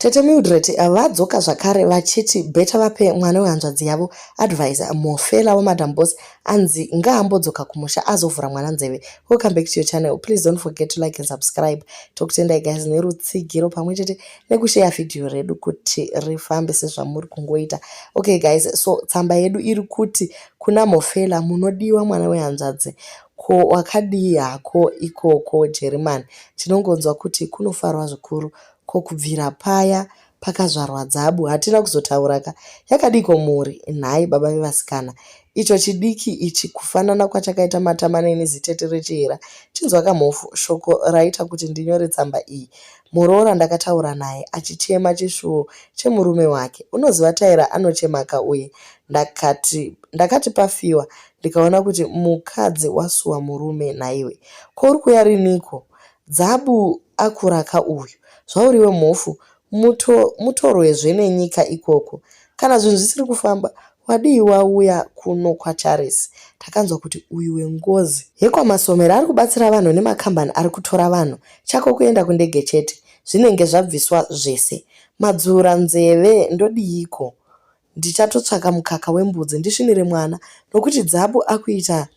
Tete Mildred vadzoka zvakare vachiti better vape mwana wehanzvadzi yavo advice. Mhofela waMadam Boss anzi ngaambodzoka kumusha azovhura mwana nzeve. Welcome back to your channel. Please don't forget to like and subscribe. Tokutendai guys nerutsigiro pamwe chete nekusheya vhidhiyo redu kuti rifambe sezvamuri kungoita. Okay guys, so tsamba yedu iri kuti kuna Mhofela munodiwa mwana wehanzvadzi. Ko wakadii hako ikoko Jeremani? Tinongonzwa kuti kunofarwa zvikuru. Ko kubvira paya pakazvarwa Dzabu hatina kuzotauraka. Yakadiiko mhuri nhai baba vevasikana? Icho chidiki ichi kufanana kwachakaita matama neni zitete rechihera. Chinzwaka Mhofu, shoko raita kuti ndinyore tsamba iyi. Muroora ndakataura naye achichema chishuwo chemurume wake. Unoziva Taira anochemaka uye. Ndakati ndakati pafiwa ndikaona kuti mukadzi wasuwa murume nhaiwe. Ko uri kuuya riniko? Dzabu akuraka uyu. Zvauriwe Mhofu muto, mutorwezve nenyika ikoko. Kana zvinhu zvisiri kufamba wadii wauya kuno kwaCharisi. Takanzwa kuti uyu wengozi yekwaMasomera ari kubatsira vanhu nemakambani ari kutora vanhu. Chako kuenda kundege chete. Zvinenge zvabviswa zvese. Madzura nzeve ndodiiko? Ndichatotsvaka mukaka wembudzi ndisvinire mwana nokuti Dzabu akuita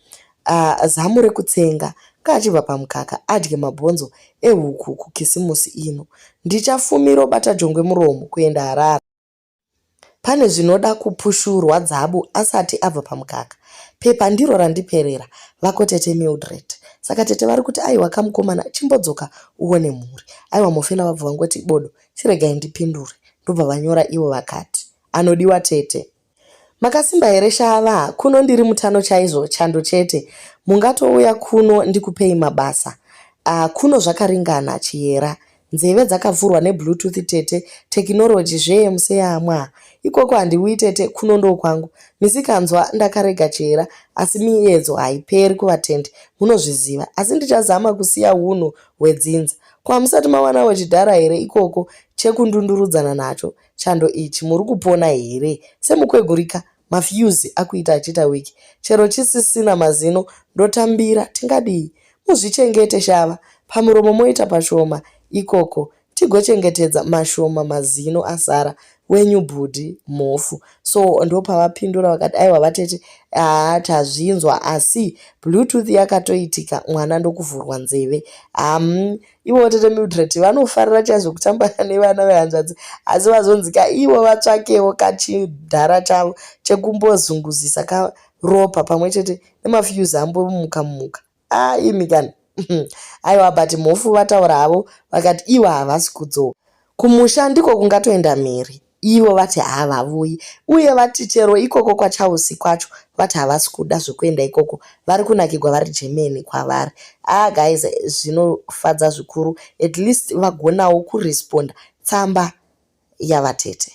uh, zamu rekutsenga ngaachibva pamukaka adye mabhonzo ehuku kukisimusi ino. Ndichafumiro bata jongwe muromo kuenda Harare. Pane zvinoda kupushurwa Dzabu asati abva pamukaka. Pepa ndiro randiperera, vako tete Mildred. Saka tete vari kuti aiwa kamukomana chimbodzoka uone mhuri. Aiwa Mhofela vabva vangoti bodo Chiregai ndipindure. Ndobva vanyora ivo vakati, Anodiwa tete. Makasimba here shava? Kuno ndiri mutano chaizvo, chando chete. Mungatouya kuno ndikupei mabasa. Ah, kuno zvakaringana, Chihera. Nzeve dzakavhurwa nebluetooth tete, tekinoroji zvee museyamwa. Ikoko handiuyi tete, kuno ndokwangu. Misikanzwa ndakarega Chihera, asi miyedzo haiperi kuvatendi, munozviziva. Asi ndichazama kusiya hunhu hwedzinza. Ko hamusati mawanawo chidhara here ikoko chekundundurudzana nacho chando ichi muri kupona here semukwegurika mafuse akuita achiita wiki chero chisisina mazino ndotambira tingadii muzvichengete shava pamuromo moita pashoma ikoko tigochengetedza mashoma mazino asara wenyu bhudhi mhofu so ndopavapindura vakati aiwa vatete haa tazvinzwa asi bluetooth yakatoitika mwana ndokuvhurwa nzeve um ivo tete Mildred vanofarira chaizvo kutamba nevana vehanzvadzi asi vazonzika ivo vatsvakewo kachidhara chavo chekumbozunguzisa karopa pamwe chete nemafuse ambomuka muka ah imi kani aiwa but mhofu vataura havo vakati ivo havasi kudzoka kumusha ndiko kungatoenda mhiri ivo vati havavuyi uye vati chero ikoko kwaChausi kwacho vati havasi kuda zvekuenda ikoko vari kunakigwa vari Germany kwavari ah guys zvinofadza zvikuru at least vagonawo kuresponda tsamba yavatete.